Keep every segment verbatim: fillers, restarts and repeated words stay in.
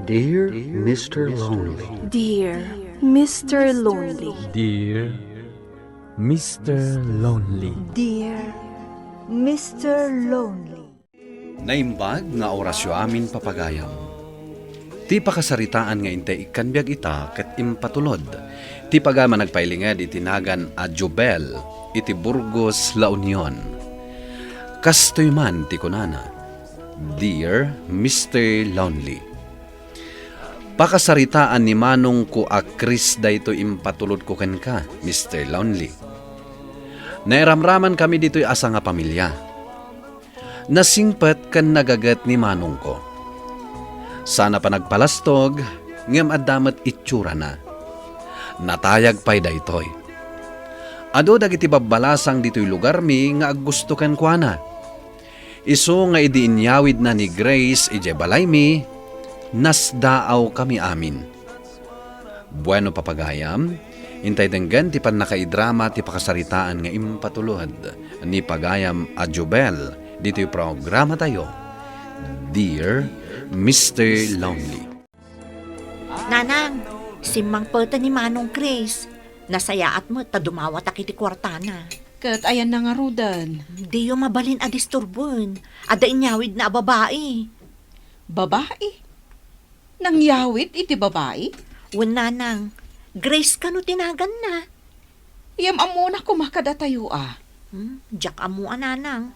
Dear Mister Lonely. Dear Mister Lonely. Dear Mister Lonely. Dear Mister Lonely. Naimbag nga orasyo amin, papagayam. Ti pakasaritaan nga intay ikkan biag ita ket impatulod ti pagayam a nagpailinged iti nagan a Jubel iti Burgos, La Union. Kastoy man ti kunana, "Dear Mister Lonely, pakasaritaan ni manongko a Chris daytoy impatulodko kenka, Mister Lonely. Nairamraman kami ditoy a sangapamilia. Nasingpet ken nagaget ni manongko. Sana panagpalastog, ngem adda met itsurana. Natayag pay daytoy. Adu dagiti babbalasang ditoy lugarmi nga aggusto kenkuana. Isu nga idi inyawidna ni Grace idiay balaymi, nasdaaw kami amin." Bueno, papagayam, intay denggen ti pannakaidrama ti pakasaritaan nga impatulod ni pagayam a Jubel ditoy programatayo, Dear Mister Lonely. Nanang, simmangpeten ni Manong Chris. Nasayaat met ta dumawatak iti kuartana. Ket ayanna ngaruden? Diyo mabalin a disturboen. Adda inyawidna a babai. Babai? Nangyawid iti babai? Wen, nanang. Grace kano ti naganna. Yam-ammona koma kadatayo a. Hmm, diak ammo a, nanang.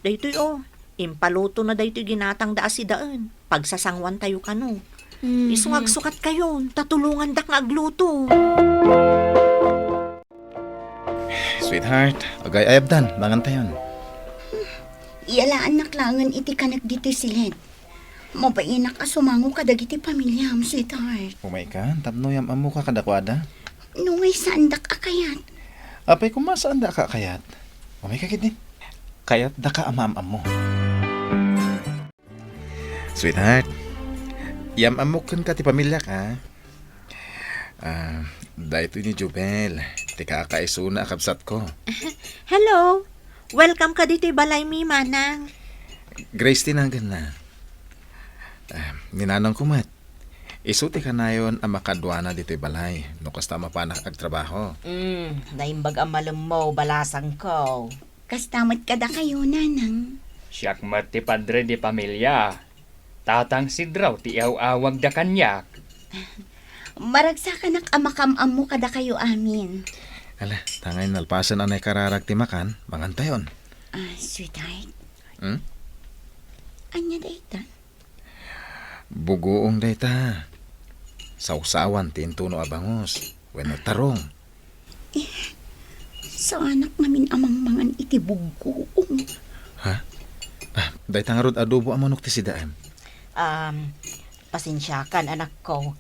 Daytoy, o, impalutona daytoy ginatangda a sidaen. Pagsasanguantayo kano. Mhm. Isu nga agsukatkayon, ta tulongandak nga agluto. Sweetheart, agay-ayabdan, mangantayon. Iyalaannak laengen iti kanek ditoy siled. Mabainak a sumango kadagiti pamiliam, sweetheart. Umayka, tapno yam-ammoka kadakuada. No ngay saandak a kayat. Apay koma saandaka a kayat? Umayka ketdi. Kayatdaka a maam-ammo. Sweetheart, yam-ammok kenka ti pamiliak, a. Ah, daytoy ni Jubel, ti kakaisuna a kabsatko. Hello! Welcome ka ditoy balaymi, manang. Grace ti naganna. Ah, ni nanangko met. Isu ti kanayon a makaduana ditoy balay, no kasta mapanak agtrabaho. Mm, naimbag a malemmo, balasangko. Kasta met kadakayo, nanang. Siak met ti padre di pamilia. Tatang Sidraw ti iaw-awagda kaniak. Maragsakanak a makaam-ammo kadakayo amin. Ala, tangay nalpasen a naikararag ti makan, mangantayon. Ah, sweetheart. Hmm? Ania dayta? Bugoong dayta. Sawsawan ti intuno a bangus wenno tarong. Eh, saanak ngamin a mangmangan iti bugoong. Ha? Ah, dayta ngarud adobo a manok ti sidaem. Um, pasensiakan, anakko.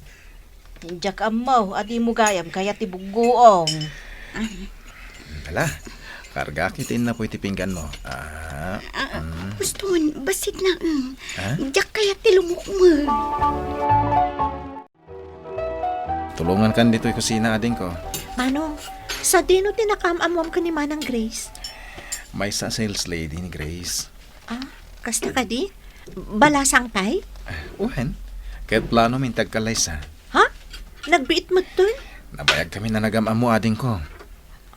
Diak ammo a dimo gayam kayat ti bugoong. Ah. Hala, kargaak iti innapoy ti pingganmo. Ah, Ah, mm. Guston, bassit na, mm. Ha? Diak kayat ti lumukmeg. Tulongankan ditoy kusina, adingko. Manong, sadino ti nakaam-ammoam ken ni Manang Grace? Maysa a sales lady ni Grace. Ah, kasta kadi? Balasang pay? Wen, ket plano mi ti agkallaysa. Ha? Nagbiit metten? Nabayag kami a nagam-ammo, adingko.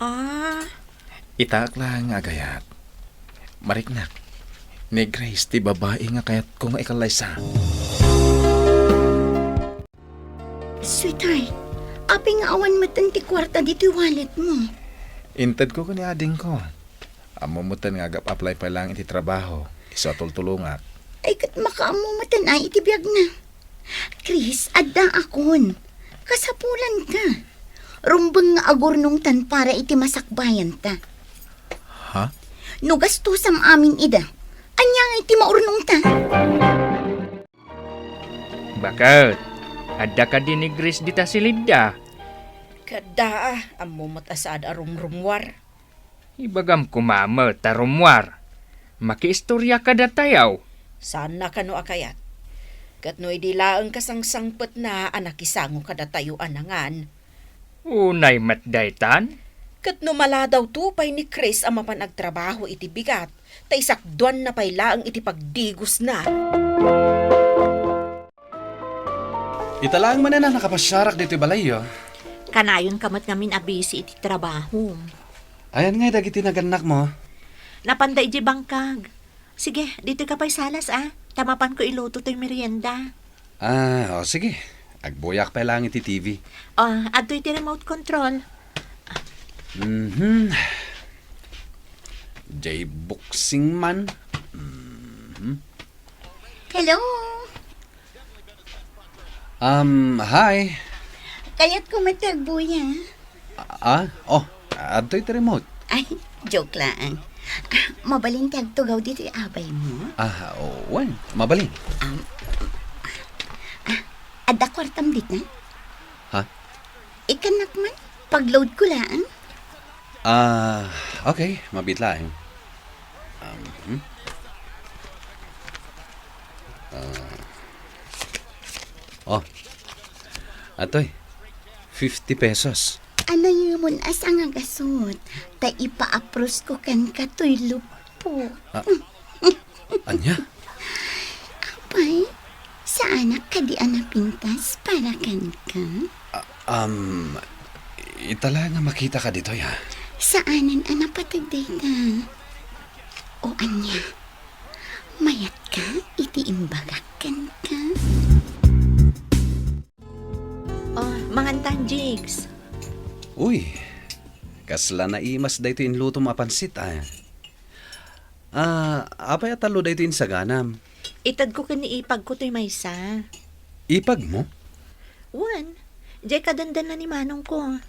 Ah. Itaak laeng nga agayat. Mariknak, ni Grace ti babai nga kayatko nga ikallaysa. Sweetheart, apay nga awan metten ti kuarta ditoy walletmo? Intedko ken ni adingko. Ammo metten nga ag-apply pay laeng iti trabaho, isu a tultulongak. Ay, ket makaammo metten ay iti biagna. Chris, adda akon. Kasapulanka. Rumbeng nga agurnongtan para iti masakbayanta. Ha? No gastosam amin ida, ania nga iti maurnongta? Baket, adda kadi ni Grace dita silidda? Kadda, a, ammo met a saad a rumrummuar. Ibagam koma met a rummuar. Makiistorya kadatayo. Saanna kano a kayat. Ket no idi laeng kasangsangpetna a nakisango kadatayo a nangan. Unay met daytan? Ket no maladawto pay ni Chris a mapan agtrabaho iti bigat, ta isakduanna pay laeng iti pagdigosna. Ita laeng manen a nakapasiarak ditoy balayyo. Kanayon ka met ngamin a busy iti trabaho. Ayan ngay dagiti nagannakmo? Napanda idiay bangkag. Sige, ditoy ka pay salas, a. Ta mapanko iluto toy merienda. Ah, o, sige. Agbuyak pay laeng iti T V. O, adtoy ti remote control. Mhm. Jay boxing man. Mhm. Hello? Um, hi. Kayatko met ti agbuya. Ah, oh, adtoy ti remote. Ay, joke laeng. Ah, mabalin ti agtugaw ditoy abaymo? Ah, oh, wen, mabalin. Um, ah, adda kuartam dita? Ha? Ikannak man, pag-load ko laeng. Ah, okay, mabiit laeng. Um, hmm? Ah. Oh. Atoy, fifty pesos. Anayemon a sangagasut, ta ipaaprusko kenka toy luppo. Ah, ania? Apay, saanak kadi a napintas para kenka? Ah, um, ita laeng a makitaka ditoy, ha? Saanen a napateg dayta. O ania? Mayatka iti imbagak kenka? Oh, mangantan, Jigs. Uy, kasla naimas daytoy inlutom a pansit, a. Ah, apay a tallo daytoy insaganam? Itedko ken ni ipagko toy maysa. Ipagmo? Wen, diay kadandanna ni manongko.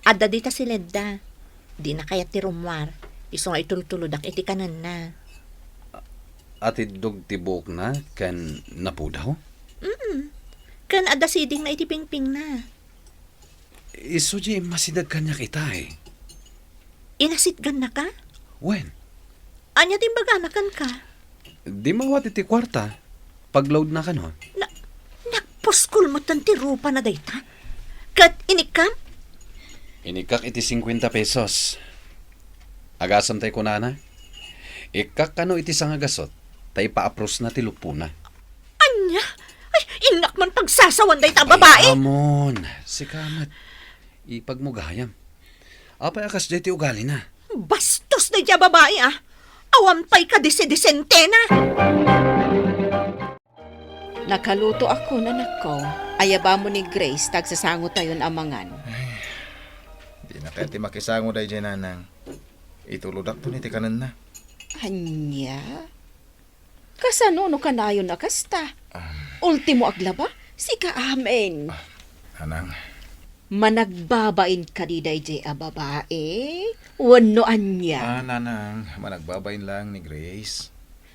Adda dita si Ledda. Dina kayat ti rummuar. Isu nga itultulodak iti kanenna. Atiddog ti buokna ken napudaw? Mm. Ken adda sidingna iti pingpingna. Isu diay immasideg kaniak itay. Inasitgannaka? Wen. Ania ti imbagana kenka? Dimmawat iti kuarta. Pag-load na kano? Na, nagpuskol metten ti rupana dayta. Ket inikkam? Inikkak iti singkuenta pesos. Agasem tay kunana? Ikkak kano iti sangagasut, ta ipaaprosna ti luppona. Ania? Ay, innak man pagsasawan dayta a babai! Ay, amon, sika met. Ipagmo gayam. Apay a kasdiay ti ugalina? Bastos daydiay a babai, a. Awan pay kadise-disentena. Nakalutoakon, anakko. Ayabamo ni Grace, ta agsasangotayon a mangan. Ay, dina kayat ti makisango daydiay, nanang. Itulodakton iti kanenna. Ania? Kasano no kanayon a kasta? Ah. Ultimo aglaba, sika amin. Ah, nanang. Managbabain kadi daydiay a babai? Wenno ania? Ah, nanang, managbabain laeng ni Grace.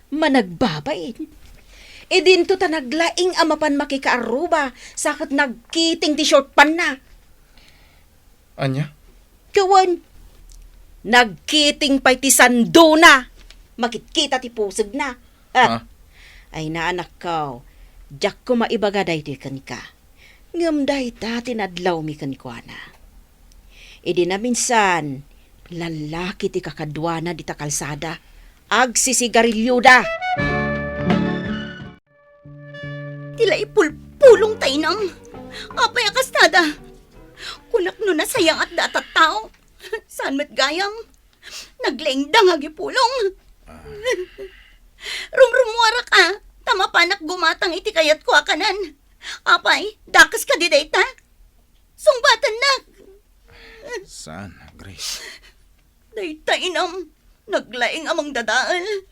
Managbabain? Idinto ta naglaing a mapan makikaarruba, sa ket nagkiting ti short panna. Ania? Wen, nagkiting pay ti sandona. Makitkita ti pusegna. Ha? Ha? Ay, naanakko, diakko maibaga daytoy kenka. Ngem dayta ti nadlawmi kenkuana. Idi naminsan, lallaki ti kakaduana dita kalsada. Agsisigarilioda. Ti la ipulpulong ta inam. Apay a kastada? Kunak no nasayangatda a tattao. Saan met gayam? Naglaingda nga agipulong. Ah. Rumrummuarak a, ta mapanak gumatang iti kayatko a kanan. Apay, dakes kadi dayta? Sungbatennak. Saan, Grace? Dayta inam, naglaing a mangdadael.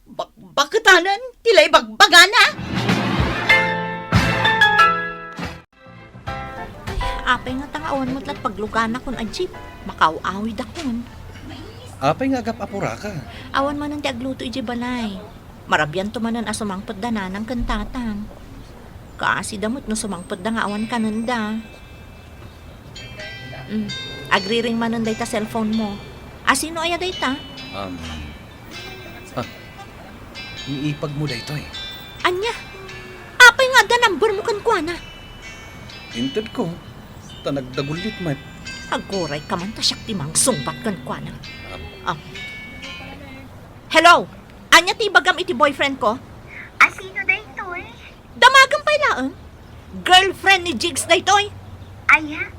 Bakbaketanan ti la ibagbagana. Ay, apay ngata nga awan met la't pagluganakon a jeep. Makaaw-awidakon. Apay nga agap-apuraka? Awan manen ti agluto idiay balay. Marabianto manen a sumangpetda nanang ken tatang. Kaasida met no sumangpetda nga awan kanenda. Mm. Agriring manen dayta cellphone mo. A, sino aya dayta? Um, ah, ni ipag mo daytoy. Ania? Apay nga adda number mo kenkuana? Intedko, ta nagdagullit met. Aguray ka man ta siak ti mangsungbat kenkuana. Um, Ah. Hello? Ania ti ibagam iti boyfriend ko? A, sino daytoy? Damagem pay laeng. Girlfriend ni Jigs daytoy? Aya?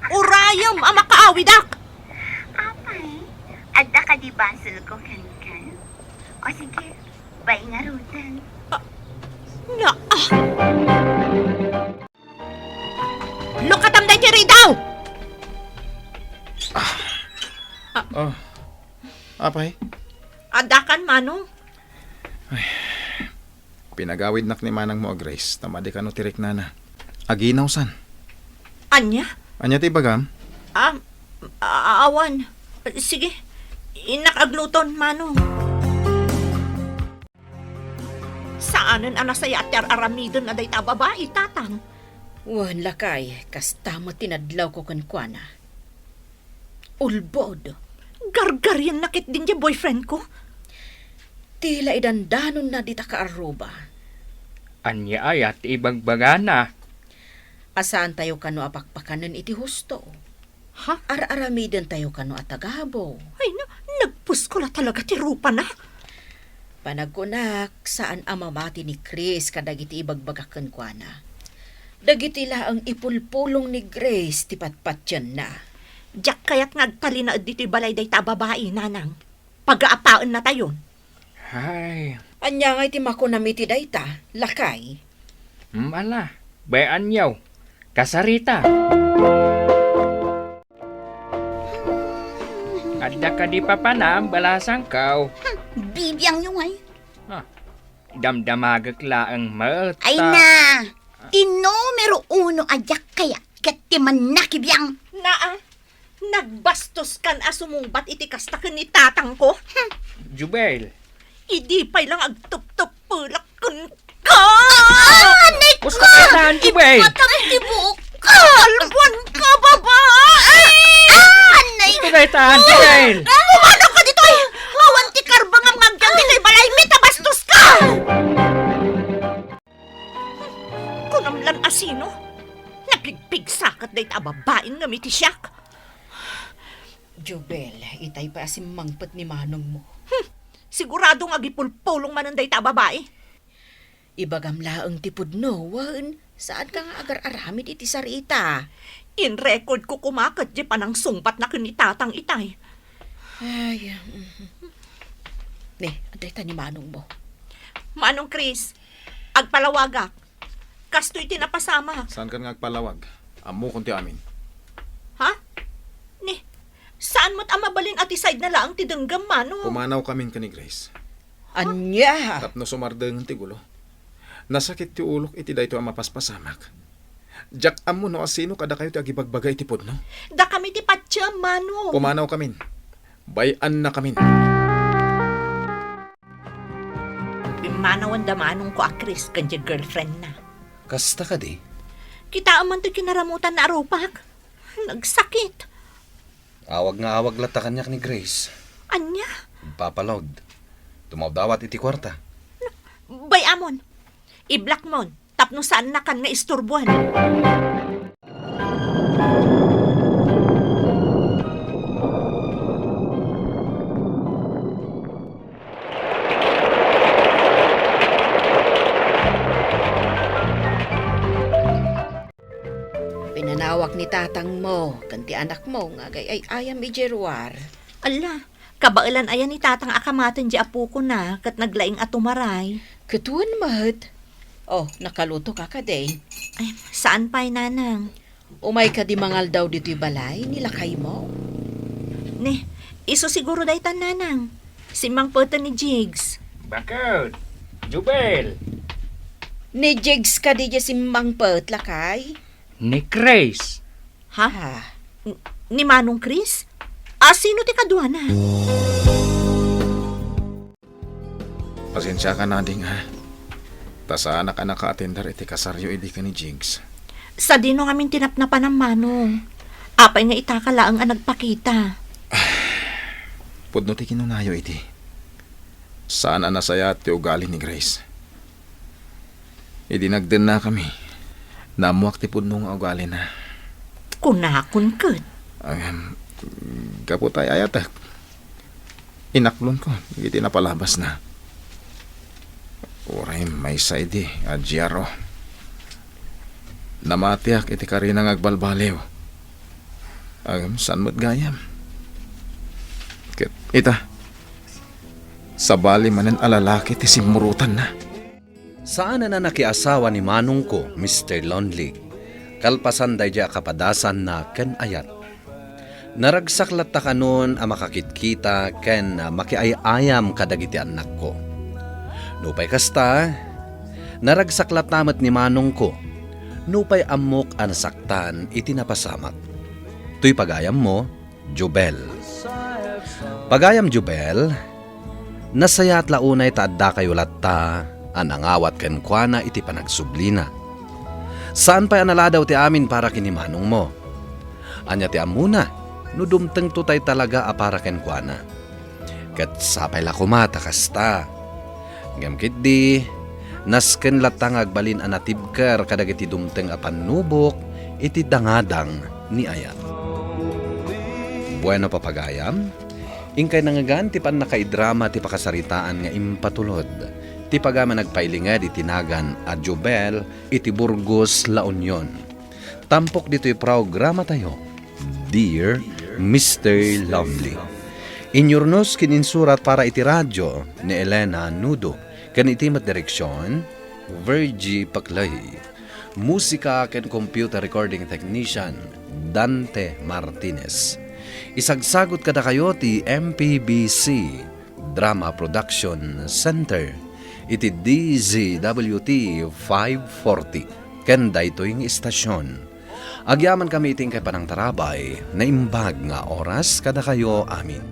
Urayem a makaawidak! Apay, adda kadi basolko kenkan? O sige, bay ngaruden. Ah, na, ah. Lukatam daytoy ridaw! Ah. Ah. Apay? Addakan, Manong. Pinagawidnak ni manangmo a Grace, ta madi kano ti riknana. Aginaw san? Ania? Ania ti ibagam? Ah, a-, awan. Sige, innak agluton, Manong. Saanen a nasayaat ti ar-aramiden na dayta a babai, Tatang. Wen, lakay, kasta met ti nadlawko kenkuana. Ulbod. Gargarianna ketdin diay boyfriend ko. Ti la idandanonna dita kaarruba. Ania aya ti ibagbagana? A saantayo kano a pakpakanen iti husto. Ha? Ar-aramidentayo kano a tagabu. Ay, na, nagpusko la talaga ti rupana. Panagkunak, saan a mamati ni Chris kadagiti ibagbagak kenkuana. Dagiti laeng ipulpulong ni Grace ti patpatienna. Diak kayat nga agtalinaed ditoy balay dayta a babai, Nanang. Pagaapaennatayon. Hay. Ania ngay ti makunam iti dayta, lakay? Mm, ala, bay-anyo. Kasarita. Adda kadi papanam, balasangko? Hmm, bibiangyo ngay. Ah, damdamagek laeng met. Ay na, ti numero uno a diak kayat ket ti mannakibiang. Naa, nagbastos kan a sumungbat iti kasta ken ni tatangko. Hmm. Jubel. Idi pay lang agtuptupelak kenka. Ah, anay ko! Pusko daytan, Jubel! Ipatang ti buok! Kalbuan ka, babae! Ah, anay ko! Pusko daytan, Jubel! Umanok ka ditoy! Awan ti karbengam nga agyan ditoy balay, mita bastos ka! Kunam lan asino? Napigpigsakat dayta a babain ngem iti siak. Jubel, itay pay a simmangpet ni manongmo. Hmm, sigurado nga agipulpulong manen dayta a babai. Ibagam laeng ti pudno, wen, saanka nga agar-aramid iti sarita. In-record ko koma ket diay panangsungbatna ken ni tatang itay. Ay, mhm. Ne, adda ita ni manongmo. Manong Chris, agpalawagak. Kastoy ti napasamak. Saankan nga agpalawag? Ammokon ti amin. Ha? Ne, saan met a mabalin a ti side na laeng ti denggem, Manong? Pumanawkamin ken ni Grace. Ania? Tapno sumardengen ti gulo. Nasakit ti ulok iti daytoy a mapaspasamak. Diak ammo no asino kadakayo ti agibagbaga iti pudno. Dakami ti patiem, Manong. Pumanawkamin. Bay-annakamin. Pimmanawanda manongko a Chris ken diay girlfriendna. Kasta kadi? Kitaem man ti kinaramutanna a rupak. Nagsakit. Awag nga awag latta kaniak ni Grace. Ania? Agpapalawag. Tumawdawat iti kuarta. Bay-amon. I-block mon tapno saannakan nga isturboen. Pinanawag ni tatangmo ken ti anakmo nga agay-ay-ayam idiay ruar. Alla, kabaelan aya ni tatang a kamaten diay apokona ket naglaing a tumaray. Ket wen met. Oh, nakalutoka kadi? Ay, saan pay, Nanang. Umay kadi mangaldaw ditoy balay ni lakaymo? Ne, isu siguro daytan, Nanang. Simmangpeten ni Jigs. Baket? Jubel? Ni Jigs kadi diay simmangpet, lakay? Ni Chris. Ha? Ah. N-, ni Manong Chris? A, sino ti kaduana? Pasensiakan, ading, a. Ta saanak a nakaatender iti kasaryo idi ken ni Jigs. Sadino ngamin ti napnapanam, Manong? Apay nga itaka laeng a nagpakita? Pudno ti kinunayo idi. Saan a nasayaat ti ugali ni Grace. Idi nagdennakami, naammoak ti pudno nga ugalina. Kunakon ket. Ngem, gapu ta ay-ayatek, inaklonko iti napalabasna. Uray maysa idi a G R O. Namatiak iti karina nga agbalbaliw. Agam, saan met gayam? Ket ita, sabali manen a lalaki ti simmurotanna. Saanen a nakiasawa ni manongko, Mister Lonely, kalpasan daydiay a kapadasanna ken ayat. Naragsak latta kanon a makakitkita ken makiay-ayam kadagiti annakko. Nupay kasta, naragsak latta met ni manongko, nupay ammok a nasaktan iti napasamak. Toy pagayammo, Jubel. Pagayam Jubel, nasayaat la unay ta addakayo latta a nangawat kenkuana iti panagsublina. Saan pay a naladaw ti amin para ken ni manongmo. Ania ti ammona no dumtengto tay talaga a para kenkuana? Ket sapay la koma ta kasta. Ngem ketdi, nasken latta nga agbalin a natibker kadagiti dumteng a pannubok iti dangadang ni ayat. Bueno, papagayam, inkay nangngegan ti pannakaidrama ti pakasaritaan nga impatulod ti pagayam a nagpailinged iti nagan a Jubel iti Burgos, La Union. Tampok ditoy programatayo, Dear Mister Lovely. Inyurnos ken insurat para iti radio ni Elena Nudo, ken iti met direksion, Virgie Paclay. Musika ken computer recording technician, Dante Martinez. Isagsagut kadakayo ti M P B C Drama Production Center iti D Z W T five forty ken daytoy nga istasyon. Agyamankami iti inkay panangtarabay, naimbag nga oras kadakayo amin.